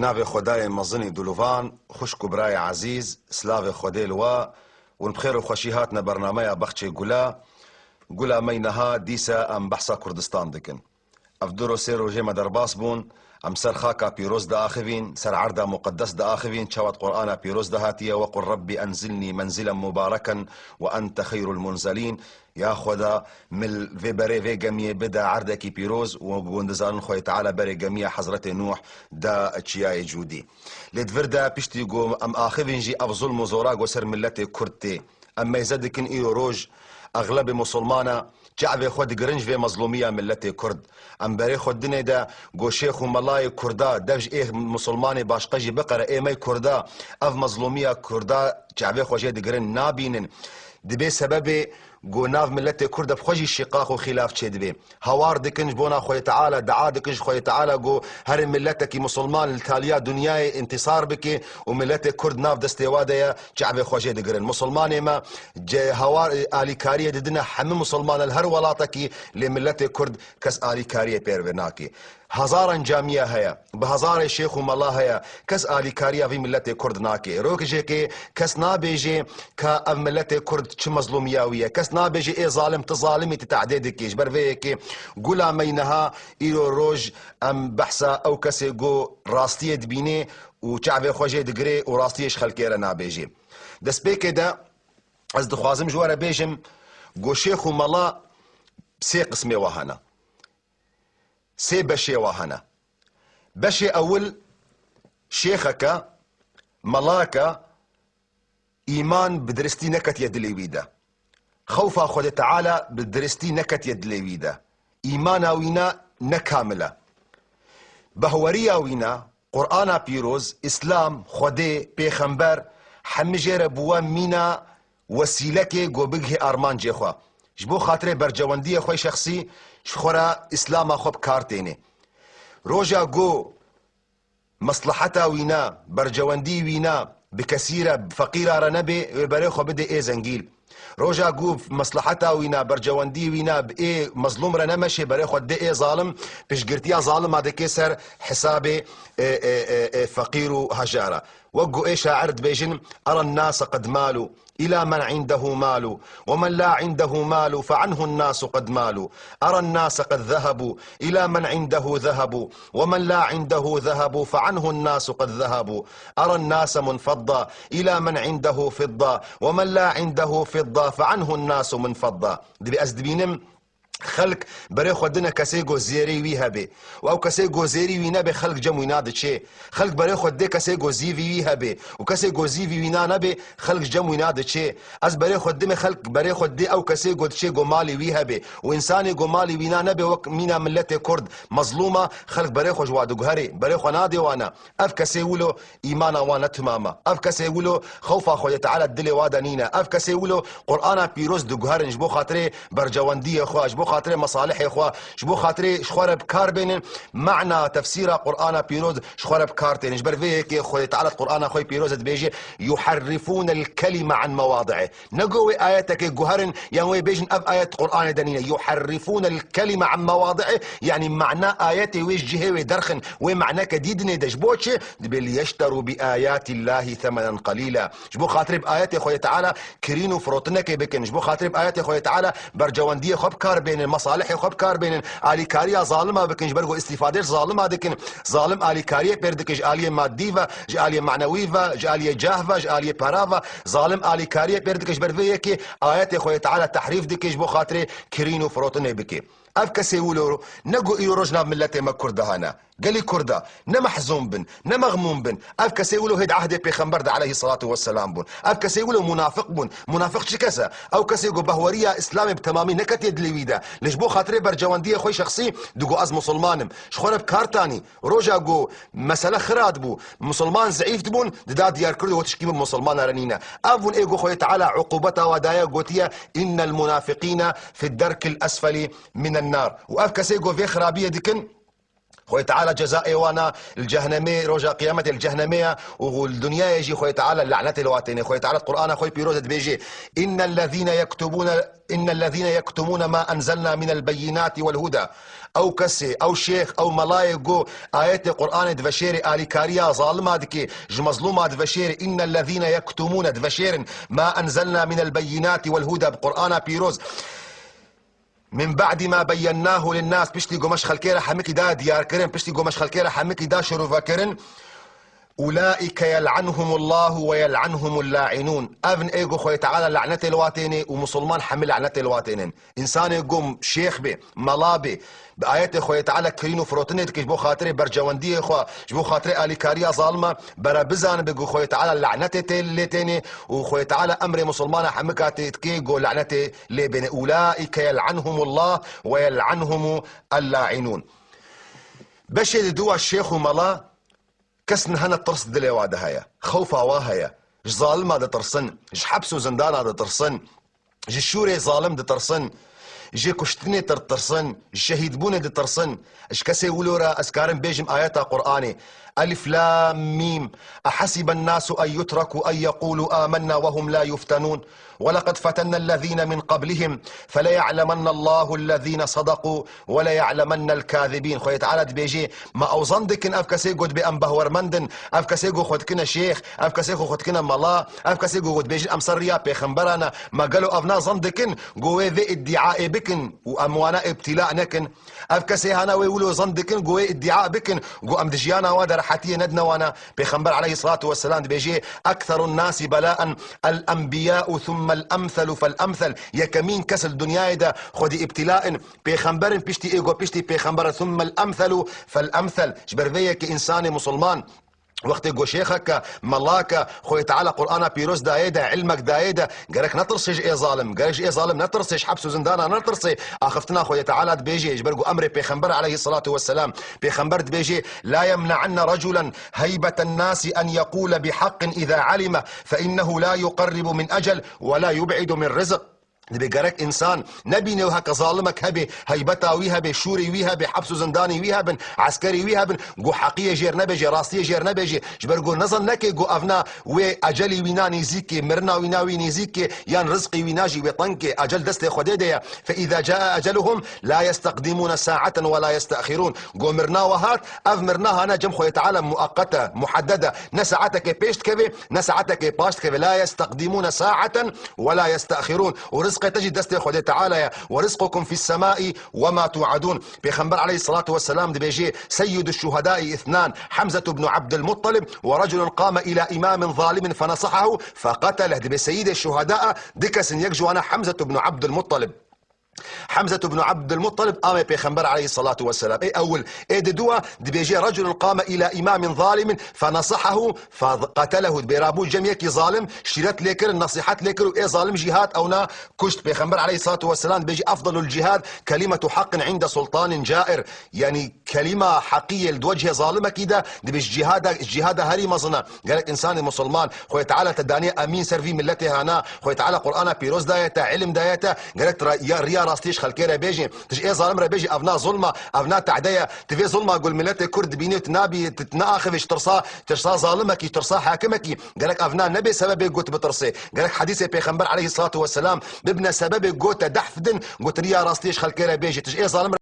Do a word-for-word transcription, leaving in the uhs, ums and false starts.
Navê Xwedayê mezinî dûluvan, xwişk û birayê ezîz, silavê Xwedê li we, hûn bi xêr û xweşî hatine bernameya Bexçê Gula. Gula me yê niha dîse em behsa Kurdistan dikin. Ev du roj sê rojê me derbas bûn, em ser xaka pîroz diaxivîn, ser erda muqeddes diaxivîn, çawa di Qur'ana pîroz de hatiye, "Wequl Rebbi enzilnî menzilen mubareken we ente xeyrul munzelîn." Ya Xweda, min vê berê vê gemiyê bide erdekî pîroz û hûn dizanin Xwedê Teala berê gemiya Hezretê Nûh da çiyayê Cûdî. Lê di vir de piştî ku em axivîn jî ev zulm û zora ku ser miletê Kurd tê. Em meyze dikin îro roj exlebê musulmana çavê xwe digirin ji vê mezlûmiya miletê Kurd. Em berê xwe dinê de ku şêx û melayê Kurda dev ji ê musulmanê başqe jî biqere, ê me Kurda ev mezlûmiya Kurda çavê xwe jê digirin nabînin. Dibê sebebê ku nav miletê Kurd de bi xwe jî şiqaq û xîlaf çêdibe. Hawar dikin ji bona Xwedê Teala, dua dikin ji Xwedê Teala ku herê miletekî musulman li taliya dinyayê întîsar bike û miletê Kurd nav destê wa de ye, çavê xwe jê digirin. Musulmanê me ce-, hawar, alîkariyê didine hemî musulmanan li her welatekî, lê miletê Kurd kes alîkariyê pê re nake. Hezaran camiya heye, bi hezarê şêx û mela heye, kes alîkariya vî miletê Kurd nake. Rojekê kes nabêje ka ev miletê Kurd çi mezlûmiya wî ye. Kes nabêje ê zalim, tu zalim î, tu tehdê dikî. Ji ber vê yekê gula me yê niha îro roj em behsa ew kesê ku rastiyê dibîne û çavê xwe jê digire û rastiyê ji xelkê re nabêje. Destpêkê de ez dixwazim ji we re bêjim ku şêx û mela sê qismê wa hene. Sê beşê wa hene. Beşê ewil şêxeke, melake, îman bi diristî neketiye dilê wî de. Xewfa Xwedê Teala bi diristî neketiye dilê wî de. Îmana wî ne, ne kamil e. Behweriya wî ne, Qur'ana pîroz, Îslam, Xwedê, Pêxember, hemî jê re bûwe mîna wesîlekê ku bigihê armancê xwe. Ji bo xatirê bercewendiyê xwe şexsî, ji xwe re Îslama xwe bi kar têne. Roja ku mesleheta wî ne, bercewendî wî ne, bi kesî re, bi feqîra re nebe, wê berê xwe bide ê zengîl. Roja ku mesleheta wî ne, bercewendî wî ne, bi ê mezlûm re nemeşe, berê xwe dide ê zalim, piştgirtiya zalima dike ser hesabê, e, e, e, e, feqîr û hejara. Wek ku ê şair dibêjin, "Eren nase qed malu, ila men indehu malu, we men la indehu malu, fe anhu nasu qed malu. Eren nase qed zehebu, ila men indehu zehebu, we men la indehu zehebu, fe anhu nasu qed zehebu. Eren nase munfedda, ila men indehu fidda, we men la indehu fidda, fe anhu nasu munfedda." Dibê ez dibînim, xelk berê xwe dine kesê ku zêrê wî hebe. Û ew kesê ku zêrî wî nebe, xelk cem wî nadiçe. Xelk berê xwe dê kesê ku zîvî wî hebe. Û kesê ku zîvî wî na nebe, xelk cem wî nadiçe. Ez berê xwe dime, xelk berê xwe dê ew kesê ku diçe ku malê wî hebe. Û însanê ku malê wî na nebe, wek mîna miletê Kurd mezlûma, xelk berê xwe ji wa diguherê, berê xwe nadê wana. Ev kesê wilo îmana wan ne timam e. Ev kesê wilo xewfa Xwedê Teala dilê wa de nîne. Ev kesê wilo Qur'ana pîroz diguherin ji bo xatirê bercewendiyê xwe, ji bo xatirê mesalihê xwe, ji bo xatirê ji xwe re bi kar bênin. Mana tefsîra Qur'ana pîroz ji xwe re bi kar tênin. Ji ber vê yekê Xwedê Teala di Qur'ana xwe yê pîroz de dibêje, "Yuharrifûnel kelime an mewadi'e." Ne go wê ayetekê guherin, yan wê bêjin ev ayet Qur'anê de nîne. "Yuharrifûnel kelime an mewadi'e", yanî mana ayetê wê ji cihê wê derxin, wê maneke dî dinê de. Ji bo çi? Dibê, "Liyeşteru bi ayatillahî semenen qalîla." Ji bo xatirê bi ayetê Xwedê Teala kirîn û firotinekê bikin. Ji bo xatirê bi ayetê Xwedê Teala bercewendiyê xwe bi kar bênin, mesalihê xwe bi kar bênin, alîkariya zalima bikin, ji ber ku îstîfadê ji zalima dikin. Zalim alîkariyê pêr dike ji aliyê madî ve, ji aliyê manewî ve, ji aliyê cah ve, ji aliyê pera ve. Zalim alîkariyê pêr dike, ji ber vê yekê ayetê Xwedê Teala tehrîf dike, ji bo xatirê kirîn û firotinê bike. Ev kesê wilo ne ku îro roj nav miletê me Kurd de hene. Gelî Kurda, ne mehzûn bin, ne mexmûm bin. Ev kesê wilo hê di ehdê Pêxember de aleyhî selatu wesselam bûn. Ev kesê wilo munafiq bûn. Munafiq çi kes e? Ew kesê ku behweriya Îslamê bi temamî neketiye dilê wî de. Lê ji bo xatirê bercewendiyê xwe şexsî, digo ez musulman im. Ji xwe re bi kar tanî. Roja ku mesele xirat bû, musulman zeîf dibûn, dida diyar kir û tişkî bi musulmana re nîne. Ev bûn ê ku Xwedê Teala uqubeta wa daye, gotiye, "Innel munafiqîne fid derkil esfelî minen nar." Û ev kesê ku vê xirabiyê dikin, Xwedê Teala cezayê wana li cehnemê, roja qiyametê li cehnemê ye û li dinyayê jî Xwedê Teala lanetê li wan têne. Xwedê Teala Qur'ana xwe pîroz dibêje, "Innellezîne yektubûne, innellezîne yektumûne ma enzelna minel beyinati wel huda." Ew kesê, ew şêx, ew melayê ku ayetê Qur'anê diveşêrê, alîkariya zalima dike, ji mezlûma diveşêrê, "Innellezîne yektumûne", diveşêrin, "ma enzelna minel beyinati wel huda", bi Qur'ana pîroz. Min ba'di ma beyyennahu linnas, piştî ku me ji xelkê re hemikî da diyarkirin, piştî ku me ji xelkê re hemikî da şirovekirin, ulaike yel'anhumullahu ve yel'anhumul la'inun. Ev in ê ku Xwedê Teala lanetê li wa têne û misilman hemî lanetê li wa tênin. Însanê ku şêx be, mela be, bi ayetê Xwedê Teala kirîn û firotinê dike ji bo xatirê bercewendiyê xwe, ji bo xatirê alîkariya zalima, bere bizanibe ku Xwedê Teala lanetê tê lê têne û Xwedê Teala emrê misilmana hemika tê dike ku lanetê lê bêne. Ulaike yel'anhumullah ve yel'anhumu el-la'inun. Beşê di dû wa şêx û mela kes niha ne tirs dilê wa de heye. Xewfa wa heye. Ji zalima ditirsin, ji heps û zindana ditirsin, ji şûrê zalim ditirsin, ji kuştinê ditirsin, ji şehîdbûnê ditirsin. Ji kesê wilo re ez karim bêjim ayeta Qur'anê. Elif Lam Mîm. Ehesiben nasu en yutraku en yekulu amennâ ve hum la yuftenûn. Welekad fetennellezîne min qablihim. Feleya'lemennallâhullezîne sadakû. Weleya'lemennelkâzibîn. Xwedê Teala dibêje, ma ew zan dikin ev kesê ku dibê em behwermend in, ev kesê ku xwe dikine şêx, ev kesê ku xwe dikine mela, ev kesê ku dibêjin em ser riya pêxemberan e, ma gelo ev na zan dikin ku wê vê îddiayê bikin û em wana îbtîla nekin? Ev kesê hana wê wilo zan dikin, ku wê îddia bikin, ku em di jiyana wa de rehetiyê nedine wana. Pêxember aleyhissalatu vesselam dibêje, "Ekserun nasi belaen el-enbiyau thummel emselu fel emsel." Yekemîn kes li dinyayê de xwedî îbtîla in, pêxember in, piştî ê ku piştî pêxember in, thummel emselu fel emsel. Ji ber vê yekê însanê musulman Wextê ku şêxeke, melake, Xwedê Teala Qur'ana pîroz dayê de, ilmek dayê de, gerek netirsê ji ê zalim, gerek ji ê zalim netirsê, ji heps û zindana netirsê. Axiftina Xwedê Teala dibêje, ji ber ku emrê Pêxember aleyhissalatu vesselam, Pêxember dibêje, "La yemna'enne raculen heybeten nasi en yekule bihaqqin iza alime, fe innehu la yuqerribu min ecel ve la yub'idu min rizq." Dibê gerek însan nebîne weke zalimek hebe, heybeta wî hebe, şûrê wî hebe, heps û zindanê wî hebin, eskerê wî hebin, ku heqiyê jêr nebêje, rastiyê jêr nebêje. Ji ber ku nizan neke ku evna wê ecelê wî na nêzîk e, mirina wî na wî nêzîk e, yan rizqê wî na jî wê teng e. Ecel destê Xwedê de ye. Fe îza caa eceluhum la yesteqdimûne saeten ve la yesteexirûn. Ku mirina we hat, ev mirina hane cem Xwedê Teala mueqet e, muhedded e. Ne saetekê pêş dikeve, ne saetekê paş dikeve. La yesteqdimûne saeten ve la yesteexirûn. Û rizqê te jî destê Xwedê Teala ye. Ve rizqukum fis semai ve ma tu'adûn. Pêxember aleyhissalatu vesselam dibêje, "Seyyidü şuhadai ithnan, Hamzetu ibnu Abdülmuttalib ve raculun qame ila imamin zalimin fenasahahu feqateleh." Dibê seyidê şuhada du kes in, yek ji wan e Hamzetu ibnu Abdülmuttalib. Hamzetu ibnu Abdülmuttalib amê Pêxember aleyhissalatu vesselam. Ê ewil, ê diduwa dibêje, "Raculun qame ila imamin zalimin fenasahahu feqatelehu." Dibê rabû cem yekî zalim, şîret lê kir, nesihet lê kir û ê zalim jî hat ewna kuşt. Pêxember aleyhissalatu vesselam dibêje, "Efdalul cihad kelimetu haqqin inde sultanin cair." Yanî kelîma heqiyê li di wecihê zalimekî de dibê ji cihada, ji cihada herî mezin e. Gerek însanê musulman, Xwedê Teala te daniye emîn ser vî milletê hana, Xwedê Teala Qur'ana pîroz daye te, ilim daye te, gerek tu ra-, ya riya rastiyê ji xelkê re bêjî. Tu ji ê zalim re bêjî, ev na zulma, ev na tehde ye. Tu vê zulma ku li milletê Kurd dibînî, tu nabî, tu, tu naaxivî ji tirsa, tirsa zalimekî, tirsa hakimekî. Gerek ev na nebe sebebê ku tu bitirsê. Gerek hedîsê Pêxember aleyhissalatu vesselam bibine sebebê ku te dehf din, ku tu riya rastiyê ji xelkê re bêjî. Tu ji ê zalim